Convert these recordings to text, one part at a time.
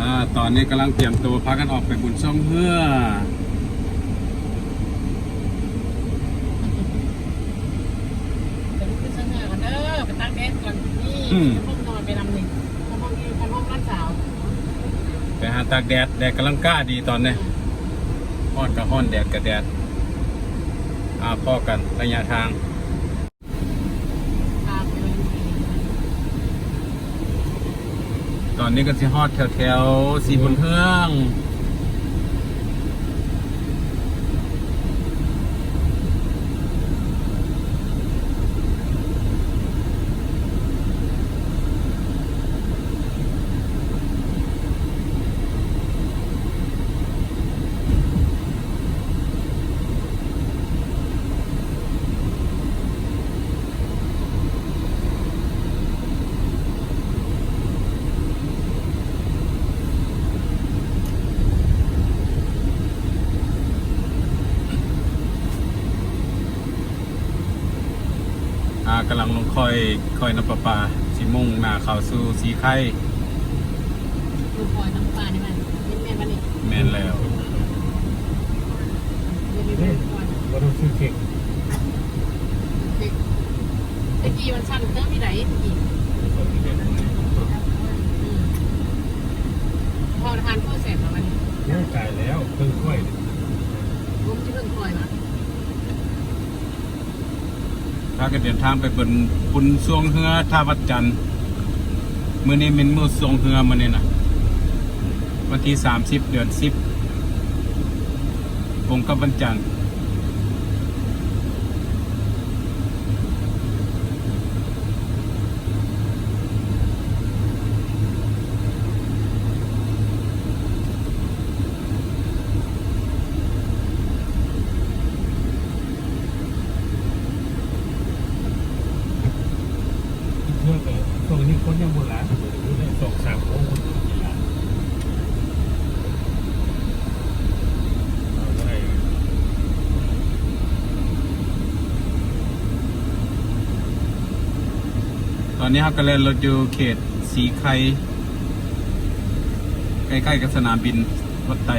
ອາ ຕອນນີ້ກຳລັງຕຽມໂຕ ພາກັນອອກໄປບຸນຊ່ວງເຮືອ. ໄປບຸນຊ່ວງເຮືອກ່ອນເດີ ໄປຕາກແດດກ່ອນ. ນີ້ ອືມ ກະໂປງນອນໄປນຳນີ້ ກະໂປງນີ້ ກະໂປງຫຼານສາວ. ໄປຫາຕາກແດດ ແດດກຳລັງກ້າດີຕອນນີ້. ອືມ ຮ້ອນກະຮ້ອນ ແດດກະແດດ. ອາ ພໍ້ກັນໄລຍະທາງ. ຕອນນີ້ກໍຊິຮອດແຖວໆສີບຸນເຮືອງ. ອາ ກຳລັງລົງຄ້ອຍ ຄ້ອຍນ້ຳປະປາ ຊິມຸ່ງໜ້າເຂົ້າສູ່ສີໄຄ. ລູກຄອຍນ້ຳປານີ້ມັນ ແມ່ນບໍ່ນີ້? ແມ່ນແລ້ວ. ບໍ່ຕ້ອງຊື້ເຄັກ. ເຄັກ ແຕ່ກີ້ມັນຊັ້ນເຕີບຢູ່ໃດ ແຕ່ກີ້. ອືມ ພໍທານພໍແຊບແລ້ວບັດນີ້. ໂອ້ ຕາຍແລ້ວ ເຄິ່ງຖ້ວຍ. ໂອ້ ມັນຊິເຄິ່ງຖ້ວຍຫວາ? ພາກັນເດີນທາງໄປເບິ່ງບຸນຊ່ວງເຮືອທ່າວັດຈັນ. ມື້ນີ້ແມ່ນມື້ຊ່ວງເຮືອມື້ນີ້ນະ ວັນທີສາມສິບ ເດືອນສິບ ກົງກັບວັນຈັນ. ເທື່ອກໍຊ່ວງນີ້ຄົນຍັງບໍ່ຫຼາຍ ຢູ່ໄດ້ສອງສາມໂມງຄົນກໍກິນຫຼາຍ. ຕອນນີ້ເຮົາກໍແລ່ນລົດຢູ່ເຂດສີໄຄ ໃກ້ໆກັບສະໜາມບິນວັດໄຕ.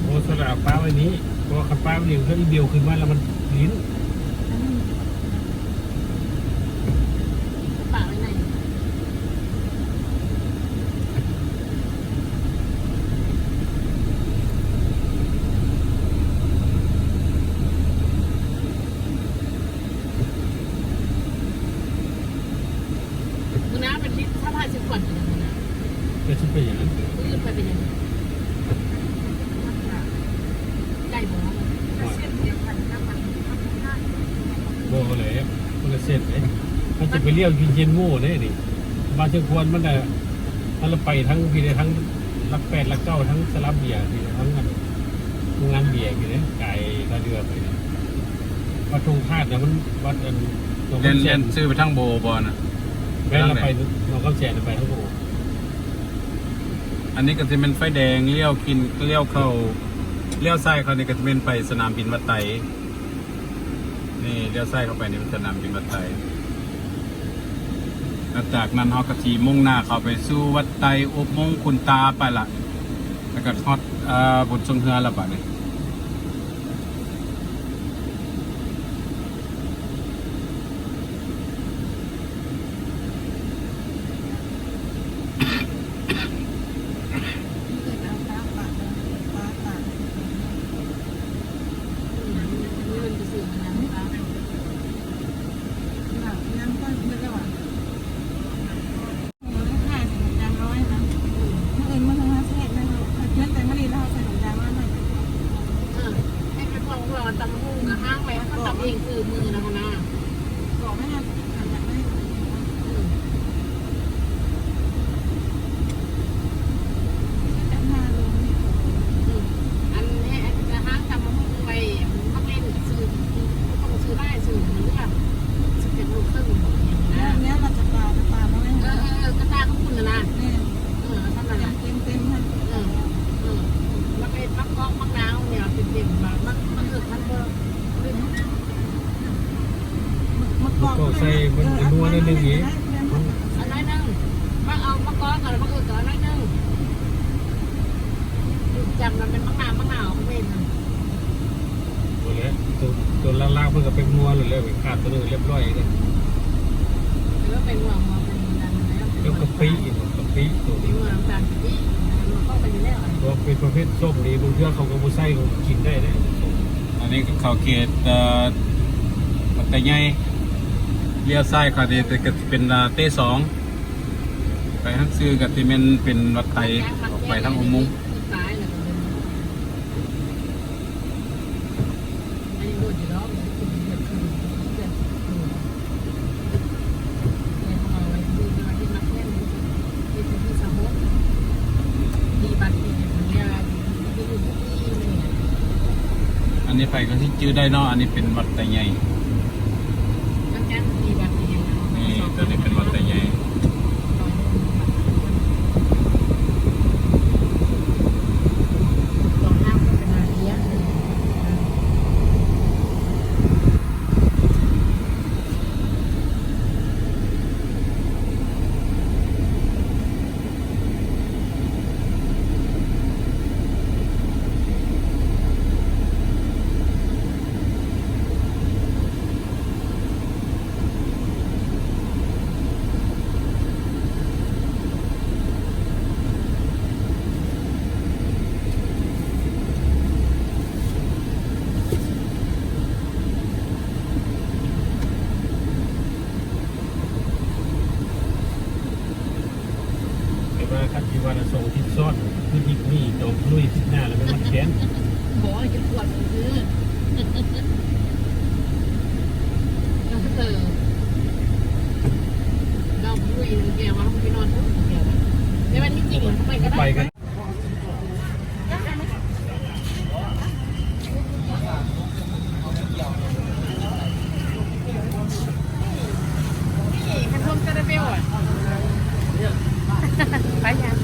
ໂອ້ ສະຫຼາປະໄວ້ນີ້ ເພາະວ່າຄັນປະໄວ້ນີ້ ເຮົາອີ່ເບວຂຶ້ນມາແລ້ວມັນຫຼິ້ນ. ປະໄວ້ໃນ ມື້ໜ້າເປັນລິດ ຖ້າພາຊິຂວັນຢູ່ນຳມື້ໜ້າ ແຕ່ຊິໄປຫຍັງ? ມື້ອື່ນຂ້ອຍໄປຫຍັງ? ໄກບໍ່? ບໍ່ແຫຼະ ຄົນລະເສັ້ນເດ້. ມັນຈະໄປລ້ຽວຢູ່ເຢັນໂມເດ້ນີ້ ມາເທິງຄວນມັນນະ ມັນລະໄປທາງພີ້ເດ້ ທາງຫຼັກແປດ ຫຼັກເກົ້າ ທາງສະລາເບຍພີ້ເດ້ ທາງໂຮງງານເບຍພີ້ເດ້ ກາຍທ່າເຮືອໄປ. ວັດທົ່ງທາດນະ ມັນວັດອັນ ແລ່ນ ແລ່ນຊື່ໄປທາງໂບບໍ່ນະ? ແມ່ນລະ ໄປໜອງຄຳແສນ ໄປທາງໂບ. ອັນນີ້ກໍຊິແມ່ນໄຟແດງ ລ້ຽວຂຶ້ນ ລ້ຽວເຂົ້າ ລ້ຽວຊ້າຍເຂົ້ານີ້ກໍຊິແມ່ນໄປສະໜາມບິນວັດໄຕ. ນີ້ລ້ຽວຊ້າຍເຂົ້າໄປນີ້ເປັນສະໜາມບິນວັດໄຕ. ຫຼັງຈາກນັ້ນເຮົາກໍຊິມຸ່ງໜ້າເຂົ້າໄປສູ່ວັດໄຕ ອຸບມຸງຄຸນຕາໄປລະ ແລ້ວກໍຮອດ ເອີ ບົນຊ່ວງເຮືອລະບາດນີ້. ຄືມື້ນັ້ນຫັ້ນນະ ບອກແມ່ນ ອັນນັ້ນ ອືມ ອັນນີ້ ອັນຈະຫາຕຳບັກຫຸ່ງໄວ້ ມັກເຫຼັ້ນ ຊື້ ບໍ່ຕ້ອງຊື້ຫຼາຍ ຊື້ເຫຼືອ ຊື້ເປັນໂລເຄິ່ງ ແນວລະຈັກບາດ ຈັກບາດເນາະ ເອີ ເອີ ກະຕ່າຂອງຄຸນຫັ້ນນະ ແມ່ນ ເອີ ເອົາສ່ຳນັ້ນລະ ເຕັມໆ ຫັ້ນ ເອີ ເອີ ມັກເຫຼັ້ນ ມັກເກາະ ມັກນາວ ແນວເຕັມໆ ມັກ ມັກເອິກ ມັກເບີ ມັກກອກ ມັກກອກໃສ່ ມັນ ເອີ ນັວໜ້ອຍໜຶ່ງອີກ ເອົາໜ້ອຍໜຶ່ງ ມັກເອົາ ມັກກອກ ແລ້ວມັກເອິກ ເອົາໜ້ອຍໜຶ່ງ ຈຳນຳແມ່ນໝາກໜາວ ໝາກໜາວຂອງເພິ່ນ ບໍ່ແຫຼະ ໂຕ ໂຕລາງໆ ເພິ່ນກະໄປມົວໂລດແຫຼະ ຂາດໂຕໜຶ່ງລຽບຮ້ອຍເດ້ ເອີ ໄປມົວ ມົວເປັນນັ້ນແລ້ວ ແລ້ວກະປິ ກະປິໂຕນີ້ ໄປມົວນ້ຳຕານກະປິ ມັນເຂົ້າໄປຢູ່ແລ້ວ ເພາະວ່າເປັນປະເພດສົ້ມນີ້ ບາງເທື່ອເຂົາກະບໍ່ໃສ່ ເຂົາກະກິນໄດ້ເດ້. ອັນນີ້ເຂົ້າເຂດ ເອີ ວັດໄຕໃຫຍ່ ລ້ຽວຊ້າຍເຂົ້ານີ້ກະຊິເປັນ ເອີ ເຕສອງ ໄປທາງຊື່ກະຊິແມ່ນເປັນວັດໄຕ ອອກໄປທາງອຸໂມງ. ອັນນີ້ໃຜກະຊິຈື່ໄດ້ເນາະ ອັນນີ້ເປັນວັດໄຕໃຫຍ່ ນີ້ ໂຕນີ້ເປັນວັດໄຕໃຫຍ່. ແຕ່ວ່າຄັນຊິວ່າລະສອງທິດຊ້ອນ ຄືດິກນີ້ ດອກລຸຍທິດໜ້າ ລະແມ່ນມັດແຂນ ບໍ່ ຈະປວດມື ເອີ ດອກລຸຍແກວ່າໄປນອນພຸ້ນ ແຕ່ວ່າທີ່ຈິງໄປກະໄດ້ ໄປກະໄດ້. ໄປຫຍັງ?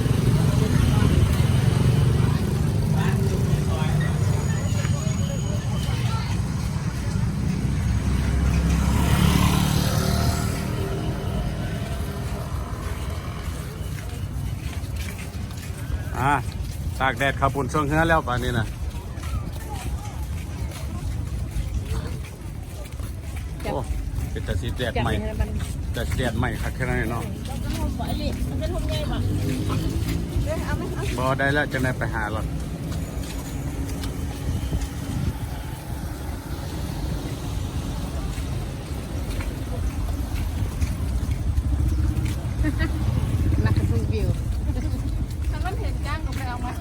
ອ່າ ຕາກແດດເຂົ້າປຸ້ນຊ່ວງເຮືອແລ້ວບາດນີ້ນະ. ໂອ້ ເປັນຕາຊິແດດໃໝ່ ຕາຊິແດດໃໝ່ຄັກຂະໜາດນີ້ເນາະ. ບໍ່ໄດ້ແລ້ວ ຈັ່ງໃດໄປຫາລະ. ນັກກະຊົງບິວ ຖ້າມັນເຫັນຈ້າງກະໄປເອົາມາ.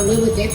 ເບີເຈັດ.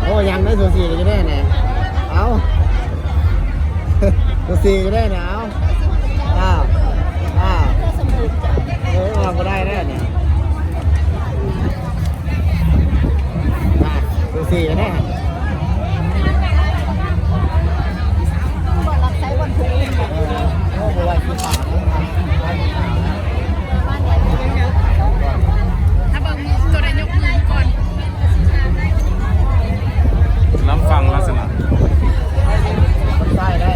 ໂອ້ ຍັງໄດ້ສູສີກັນຢູ່ເດ້ນີ້. ເອົ້າ ສູສີກັນຢູ່ເດ້ນີ້. ເອົ້າ ອ້າວ ອ້າວ ເອີ ອອກບໍ່ໄດ້ແລ້ວນີ້. ອ່າ ດູຊິແນ່ ບໍ່ຮັບໃຊ້ບ່ອນທຸກ ເອີ ໂອ້ ບໍ່ໄຫວຄືປານນັ້ນ. ຖ້າເບິ່ງມື ໂຕໃດຍົກມືກ່ອນ ນຳຟັງລັກສະນະ ໃຊ້ໄດ້.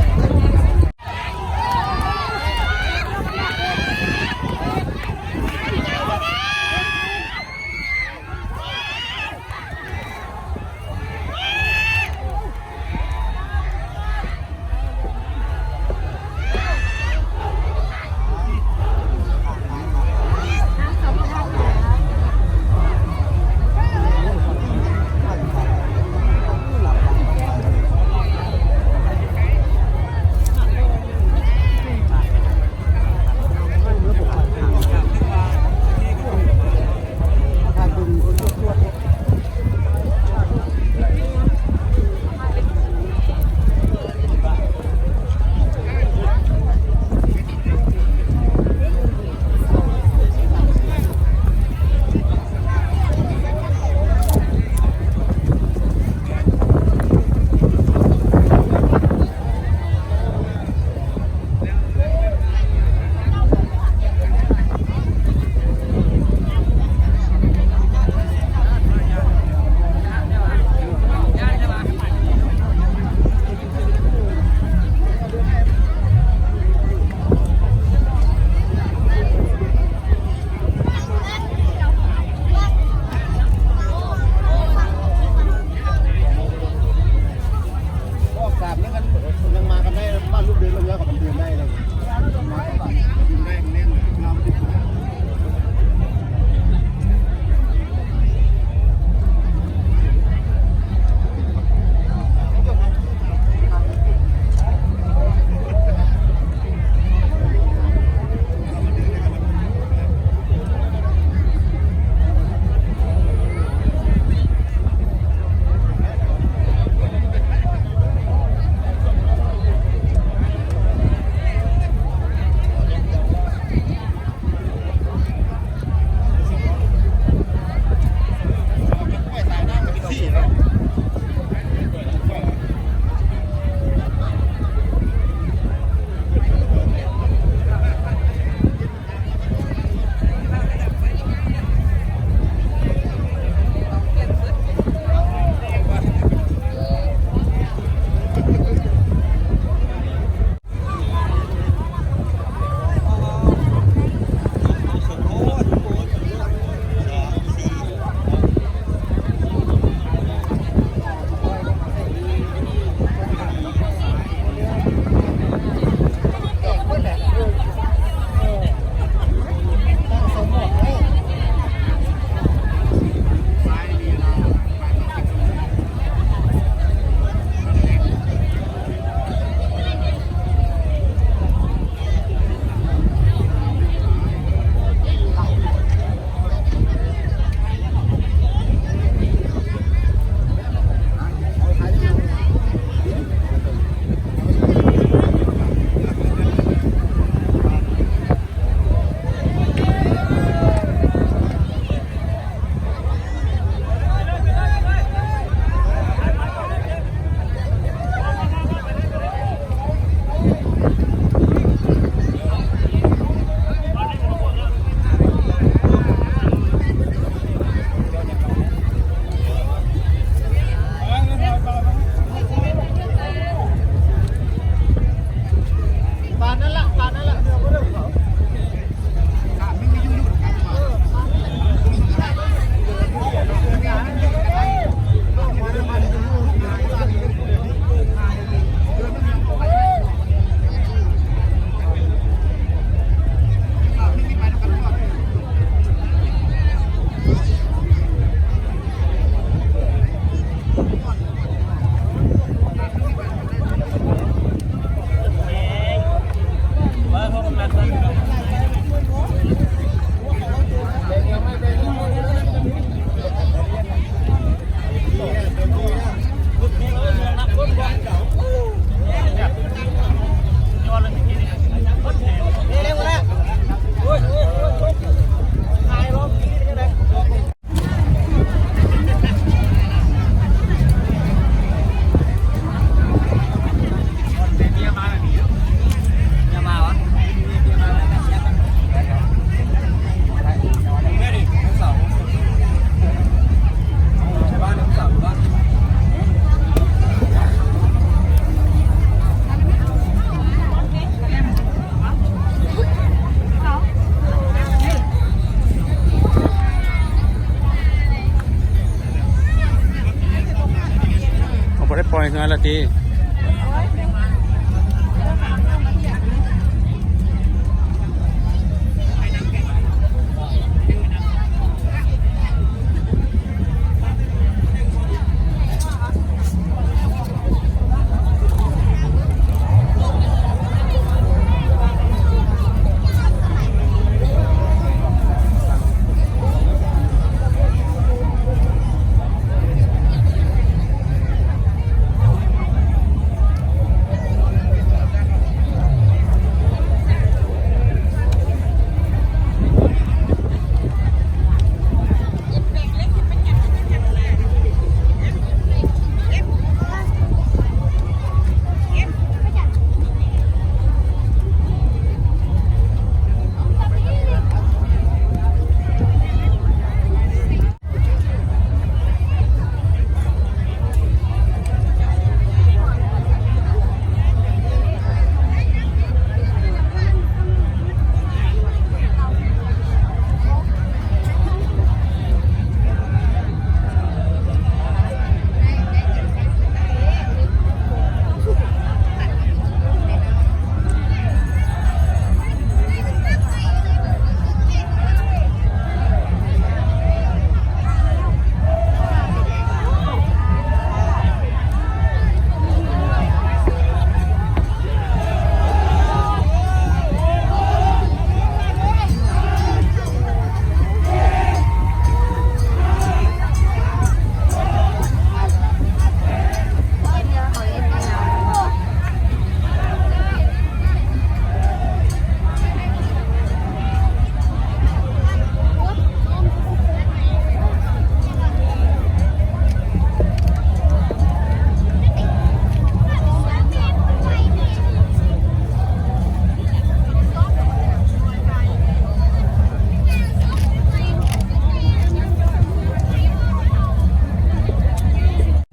ມາລະຕິ.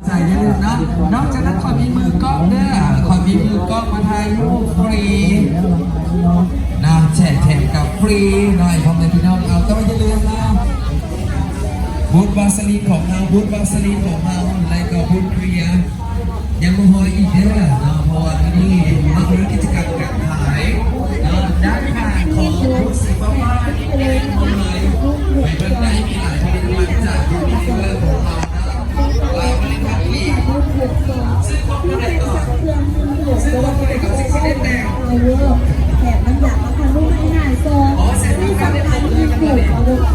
ໃຈຢ່າລືມເນາະ. ນອກຈາກນັ້ນຂ້ອຍມີມືກ້ອງເດີ ຂ້ອຍມີມືກ້ອງມາຖ່າຍຮູບຟຣີນະ ແຈກແຖມກັບຟຣີເນາະ ໃຫ້ພໍ່ແມ່ພີ່ນ້ອງເອົາ. ແຕ່ວ່າຢ່າລືມເນາະ ບູດວາສະລີນຂອງເຮົາ ບູດວາສະລີນຂອງເຮົາ ແລະກໍບູດເຄລຍ ຍັງບໍ່ພໍອີກເດີເນາະ ເພາະວ່າຕອນນີ້ເຮົາມີກິດຈະກຳການຂາຍເນາະ ດ້ານຂ້າງຂອງບູດສີຟ້າໆນີ້ເຕັມເລີຍ. ໄປເບິ່ງໄດ້ ມີຫຼາຍຜະລິດຕະພັນຈາກຢູນິເວີຂອງເຮົາເນາະ ຫຼາຍຜະລິດຕະພັນອີກ. ຊື້ຄອບເທົ່າໃດກ່ອນ? ຊື້ຄອບເທົ່າໃດກ່ອນ ຊິໄດ້ແຕ່ງ? ແຖມນ້ຳຢາ ເອົາຂະໜົມມາໃຫ້ອ້າຍຊອງ. ອໍ ໃສ່ນ້ຳຢາໄດ້ຄົບເລີຍນະ.